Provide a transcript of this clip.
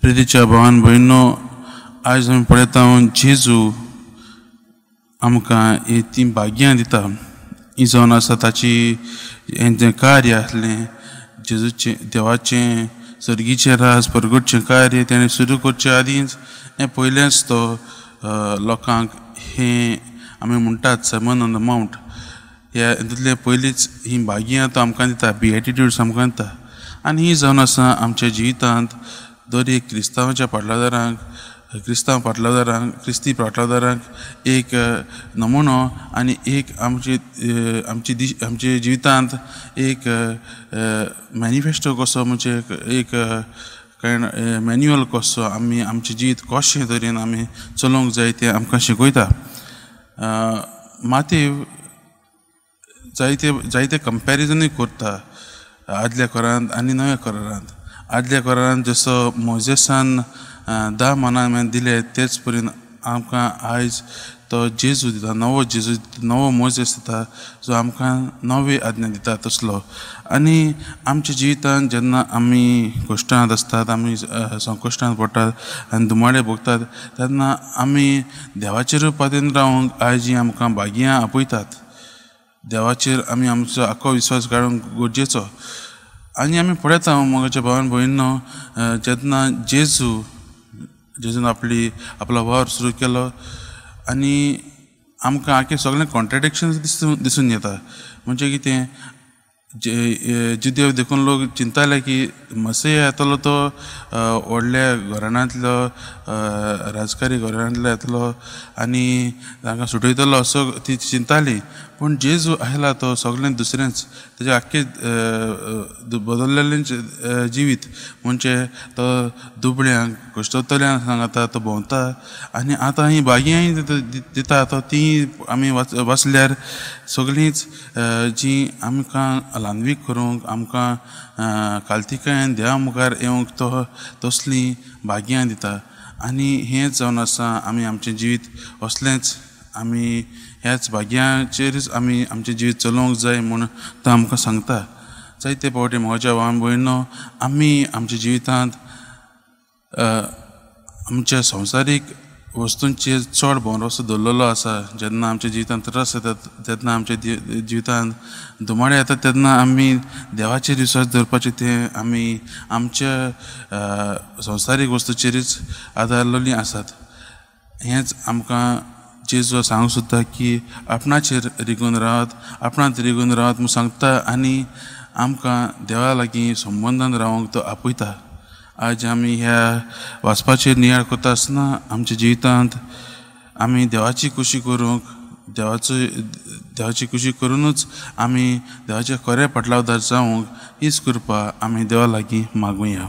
प्रितीच्या भावान भयणो, आयज आमी पळयता जेजू आमकां ही ती भाग्यां दिता. ही जावन आसा ताची हें जें कार्य आसलें जेजूचें, देवाचें सर्गीचें राज परगटचें कार्य तेणें सुरू करचे आदींच हें पयलेंच तो लोकांक हें आमी म्हणटात सर्मन ऑन the mount, ह्या हितूंतलें पयलींच ही भाग्यां तो आमकां दिता, बिएटिट्यूड्स आमकां दिता. आनी ही जावन आसा आमच्या जिवितांत दर एक क्रिस्तांवाच्या पाटलादारांक, क्रिस्तांव पाटलादारांक, क्रिस्ती पाटलादारांक एक नमुनो आनी एक आमचे आमची आमच्या जिवितांत एक मॅनिफेस्टो कसो, म्हणजे एक मॅन्युअल कसो आमी आमचें जिवीत कशें तरेन आमी चलोवंक जाय तें आमकां शिकयता. मातेव जायते जायते कंपॅरिजनूय करता आदल्या करारांत आनी नव्या करारांत. आदल्या करारांत जसो मोजेसान 10 मनां दिले तेच परीन आमकां आयज तो जेजू दिता, नवो जेजू, नवो मोजेस दिता जो आमकां नवी आज्ञा दिता तसलो. आनी आमच्या जिवितांत जेन्ना आमी कश्टांत आसतात, आमी संकश्टांत पडटात आनी धुमाडे भोगतात तेन्ना आमी देवाचेर पातयेन रावंक आयज ही आमकां भाग्यां आपयतात. देवाचेर आमी आमचो आख्खो विस्वास काडूंक गरजेचो. आनी आमी पळयता मोगाच्या भावान भयणीनो, जेन्ना जेजून आपली आपलो वावर सुरू केलो आनी आमकां आख्खें सगळें कॉन्ट्राडिक्शन दिसून येता. म्हणजे कितें, जुदेव देखून लोक चिंताले की मसीह येतलो तो व्हडल्या घराण्यांतलो, राजकारी घराण्यांतलो येतलो आनी तांकां सुटयतलो असो ती चिंताली. पूण जेजू आयला तो सगळें दुसरेंच, तेजें आख्खें बदललेलें जिवीत. म्हणजे तो दुबळ्यांक, कश्टतल्यांक सांगता, तो भोंवता आनी आतां ही भाग्यांय दिता. तो ती आमी वाचल्यार सगळींच जी आमकां ल्हानवीक करूंक, आमकां कालतिकायेन देवा मुखार येवंक तो तसलीं भाग्यां दिता. आनी हेंच जावन आसा आमी आमचें जिवीत असलेंच, आमी ह्याच भाग्यांचेरच आमी आमचें जिवीत चलोवंक जाय म्हूण तो आमकां सांगता. जायते फावटी म्हज्या भावान भयणीनो, आमी आमच्या जिवितांत आमच्या संवसारीक वस्तूंचेर चड भरोसो दवरलेलो आसा. जेन्ना आमच्या जिवितांत त्रास येतात, तेन्ना आमच्या जिवितांत धुमाडे येतात, तेन्ना आमी देवाचेर विस्वास दवरपाचें तें आमी आमच्या संवसारीक वस्तूचेरच आदारलेलीं आसात. हेंच आमकां जेजू सांगूंक सोदता की आपणाचेर रिगून रावात, आपणांत रिगून रावात म्हूण सांगता आनी आमकां देवा लागीं संबंदान रावंक तो आपयता. आज आमी ह्या वाचपाचेर नियाळ करता आसतना आमच्या जिवितांत आमी देवाची खुशी करूंक, देवाची खुशी करुनूच आमी देवाचे खरे पाटलावदार जावंक हीच कृपा आमी देवा लागीं मागुया.